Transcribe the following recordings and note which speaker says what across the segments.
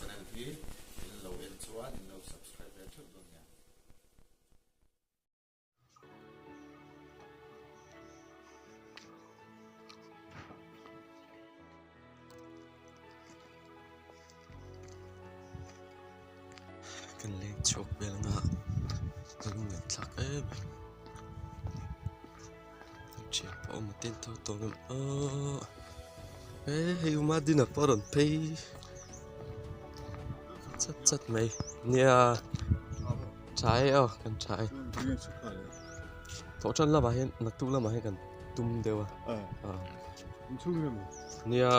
Speaker 1: channel hi in lo en chuan in lo subscribe ve theuh dawn nia.
Speaker 2: Kan leng chhuak vel anga ka lung a thlak em em kan thian pawh a awm a ten tho tawh ngam aw he hei uma dinner pawh a rawn phei chat chat mai nia tha e aw kan tha e thawhtan lamah hian naktuk lamah hian kan tum deuh a nia.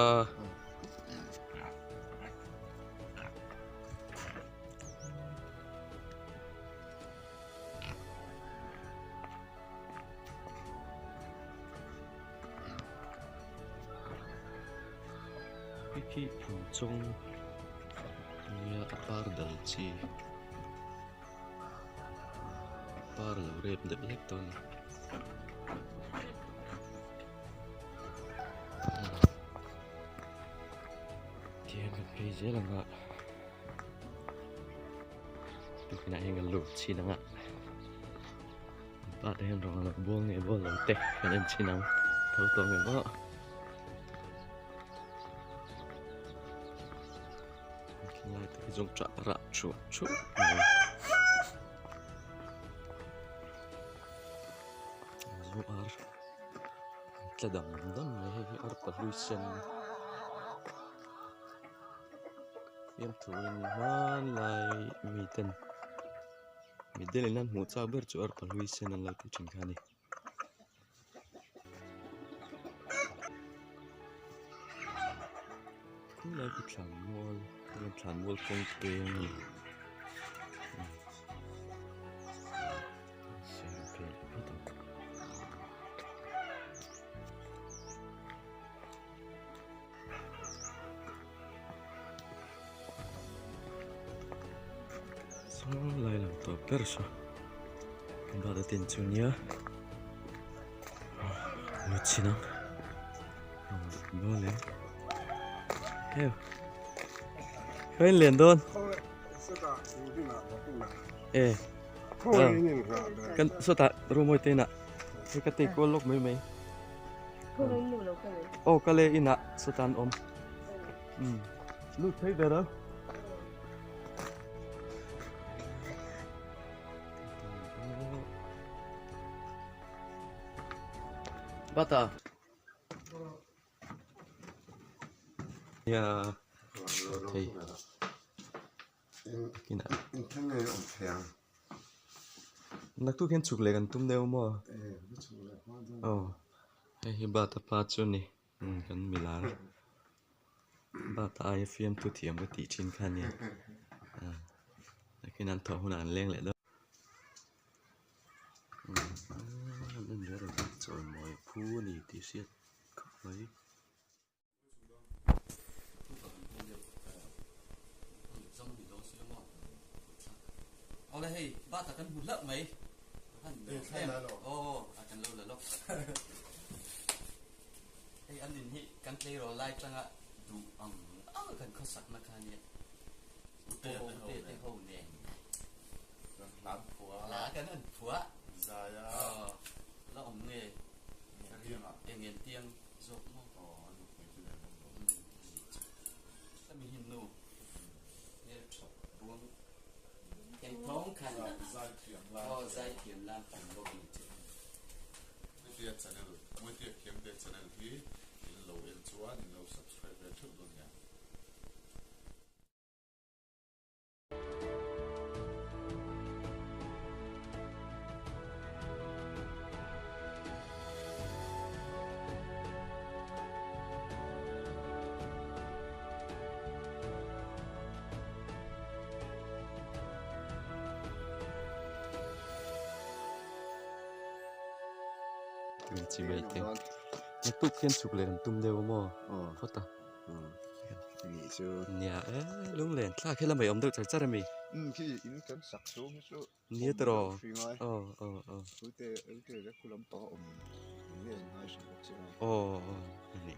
Speaker 2: Hei khi phunchawng nia a par dal chi a par lo rep deuh hlek tawh a ni. Tihian kan phei zel ang a tukverh ah hian kan lut chhin ang a pa te hian rawng a lo buang nge buang lo te kan en chhin ang tho tawh nge maw lai te hi zawng ṭah rah thuah thuah mai zu ar tla dam dam mai hei hi arpa hlui sen fiamthuin hmanlai miten mitdel in an hmuh chak ber chu arpa hlui sen an lo tih thin kha a ni. Khulai khi thlanmual thlanmual kawngpui a ni. Saw lai lang tawp ber saw bata tin chu nia lu chhin ang dawn e heu khawi in lian dawn e kan sawtah room te inah hei ka take kual lawk mai mai aw ka le inah sawtah an awm lut phei ber ang. Bata. Ya thei. Naktuk hian chhuk leh kan tum deuh maw? Aw hei hi bata pa chu a ni kan milar bata aia fiamthu thiam ka tih thin kha a nia nakin an thawh hunah an leng leh dawn. Chawimawi phu a ni tih hriat khawp mai. Awle hei bata kan hmu hlauh mai aw a kan lo la lawk hei an in hi kan tleirawl lai tanga duh ang ang kan khawsakna kha nia te te ho nen hla kan han phuah la awm nge eng en tiang zawk maw Ka mi hin nu hmel tha buang eng thawng khan aw zai thiam lan tam bawk ni chu.
Speaker 1: Muitia channel Muitia Khiangte channel hi in lo en chuan in lo subscribe ve theuh dawn nia.
Speaker 2: Chi mai te. Naktuk hian chhuk leh kan tum deuh a maw? Phawt a.
Speaker 3: Ni chu.
Speaker 2: Nia e lunglen thlak hi la mai awm deuh char char a mi.
Speaker 3: Khi in kan sak chhung hi chu.
Speaker 2: Nia tawh aw aw aw.
Speaker 3: Ute ute le khu lampang a awm nge ngai hrim bawk che a.
Speaker 2: Aw aw ni.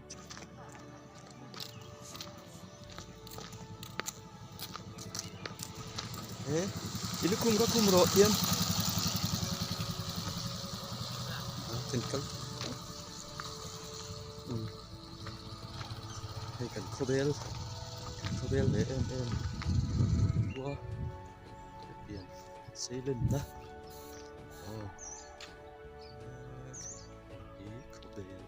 Speaker 2: He i lukhum ka khum rawh thiam. Kan kal umm hei kan khawvel kan khawvel ve em em khua ka pian sei lenna aw hei khawvel.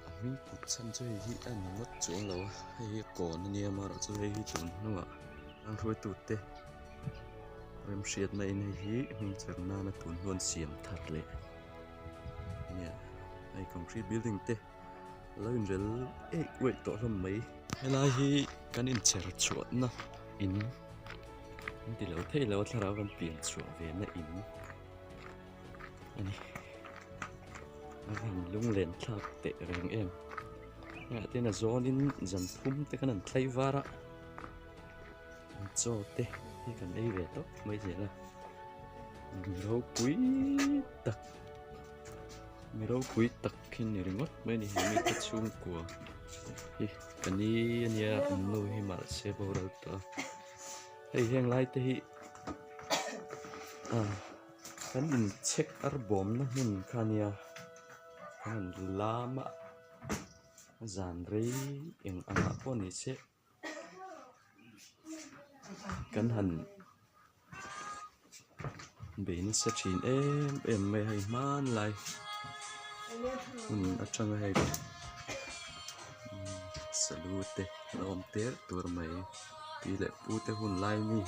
Speaker 2: A hming put chhan chu hei hi a ni ngawt chuang lo a hei hi kawn a nia amaherawh chu hei hi tun hnuah an hruaitute remhriatna in hei hi hming chher nana tun hnu an siam thar leh a nia hei concrete building te a lo inrel eih uaih tawh hlawm mai. Helai hi kan inchher chhuahna in an ti lo thei lo a thlarau kan pian chhuah ve na in. a ni a van lunglen thlak teh reng em hengah te hian a zawnin zan thum te khan an thlai var a an chaw te hi kan ei ve tawp mai zel a mi ropui tak mi ropui tak hi ni ringawt mai a ni he mite chhungkua hi ka ni ania an nu hi mahse boral tawh a hei heng lai te hi ah. Kan inchhek ar bawmna hmun kha ania kan han lam a zan rei eng angah pawh ni se kan han bei nasa thin em em mai a hei hmanlai hun atanga hei salu te a awm tel tur mai pi leh pu te hun lai mi.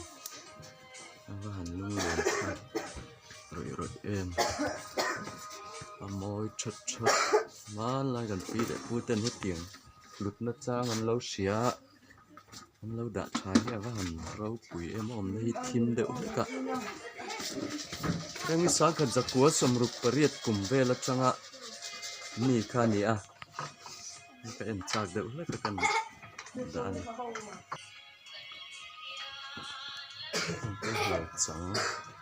Speaker 2: A va han lunglen thlak rawih rawih em a mawi that that hmanlai kan pi leh pu ten hetiang hlutna chang an lo hria a an lo dah tha hi a va han ropui em a awmna hi thim deuh hlek a heng hi sangkhat zakua sawmruk pariat kum vel atanga mi kha a ni a ka en chak deuh hlek a ka dah a ni. Chang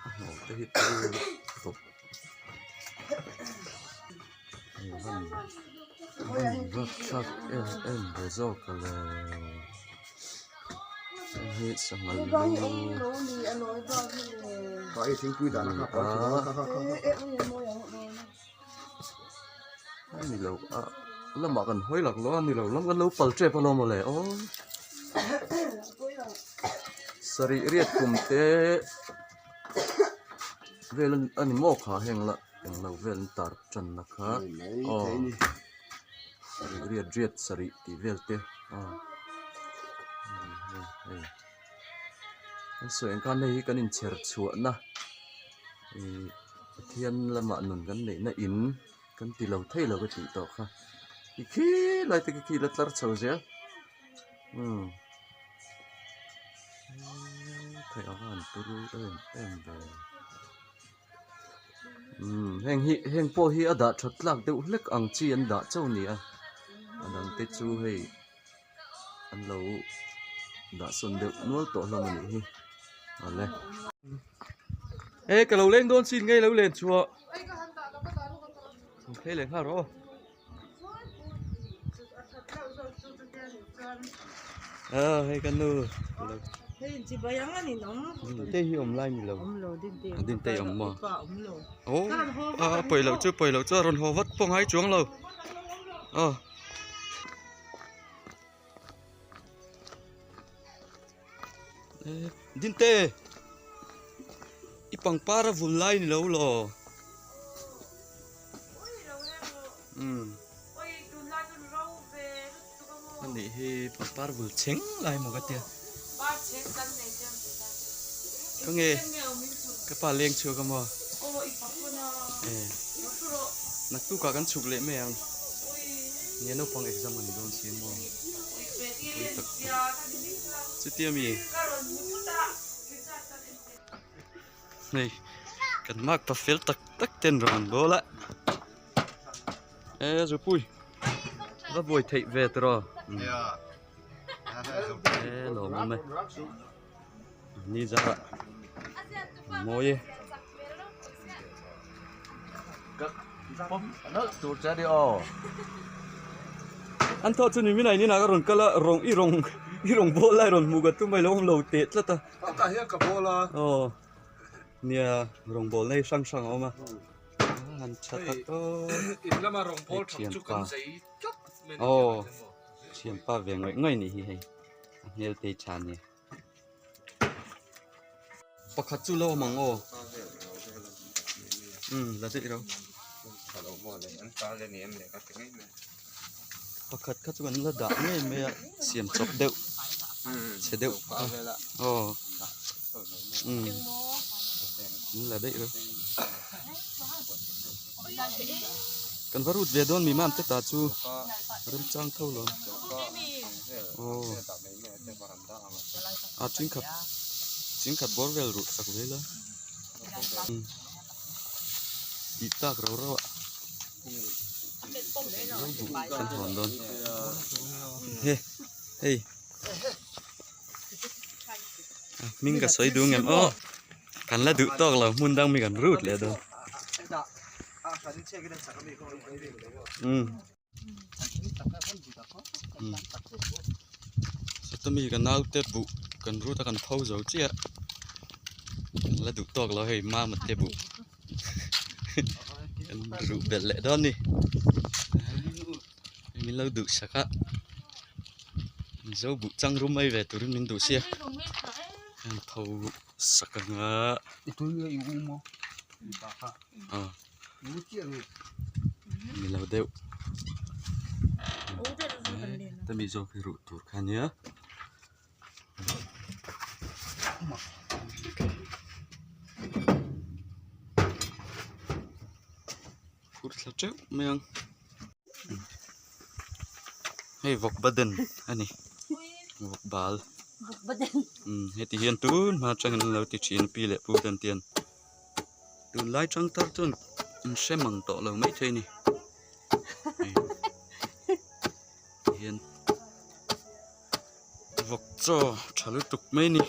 Speaker 2: a hnawh te hi chu tawp hei van van rapthlak em em ve zawk a le hei hi sangha lu a ni lo a lamah kan hawi lak lo a ni lo lam kan lo pal tep alawm mawle aw sarih riat kum te vel a ni maw kha heng la eng lo vel an tar tan na kha aw sarih riat riat sarih tih vel te aw hei an sawi ang khan hei hi kan inchher chhuahna ihh. Pathian lamah nun kan neihna in kan ti lo thei lo ka tih tawh kha i khi lai te khi khi la tlar chho zel umm theih a van turu em em ve umm heng hi heng pawh hi a dah that tlak deuh hlek ang chi an dah chauh a ni a a dang te chu hei an lo dah sawn deuh nual tawh hlawm a nih hi awle. E ka lo leng dawn chin ngei lo len chhuah phei leh nghal rawh aw a hei ka nu te hi awm lai ni lo din te awm maw aw a pawi loh chu pawi loh chu a rawn haw vat pawh ngai chuang lo aw. Dinte i pangpar a vul lai ni lo law umm a nih hi pangpar vul chheng lai maw ka tia ka nge ka pa leng chhuak a maw naktuk ah kan chhuk leh mai ang nge naupang exam a ni dawn si maw pui tak tak chutia mi hei kan mark pa fel tak tak ten rawn an bawl a e zupui va buai theih ve tiraw e lawm awm e ni zara mawi e. An thawh chu ni min ainin ah ka rawn kal a rawng i rawng I rawn bawl lai rawn hmuh ka tum a i lo awm lo teh tlat a.
Speaker 3: Tah hian ka bawl a.
Speaker 2: Aw nia rawngbawlna hi hrang hrang a awm a. Han tha tak aw.
Speaker 4: In lama rawngbâwl thak chu kan zei tlat mai a ni.
Speaker 2: Aw thianpa ve ngawih ngawih nih hi hei a hmel te hi tha nia. Pakhat chu lo awm ang aw. Umm la daih ro. Pakhat kha chu kan la dah ngei mai a siam chawp deuh chhe deuh aw umm an la daih ro. Kan va rut ve dawn mi mam te ta chu remchang tho lo aw. A tingkhat tingkhat bawr vel ruh sak ve ila tih tak rau rau ah zo buh kan hawn dawn he hei hming ka sawi duh ngem aw kan la duh tawk lo hmun dang mi kan rut leh dawn umm. Sawta mi ka naute buh kan rut a kan pho zo chiah kan la duh tawk lo hei mama te buh kan ruh belh leh dawn a ni min lo duh sak a mizo buh chang rum mai ve turin min duh sia kan pho sak ang a aw. Ni lo deuh hemi zawk hi ruh tur kha ania phur thla teuh mai ang hei vawk baden a ni vawk bal heti hian tun hma atangin an lo ti thin pi leh pu te an tian. Tunlai tang tar chuan in hre mang tawh lo mai thei a ni hian vawk chaw tha lutuk mai a ni.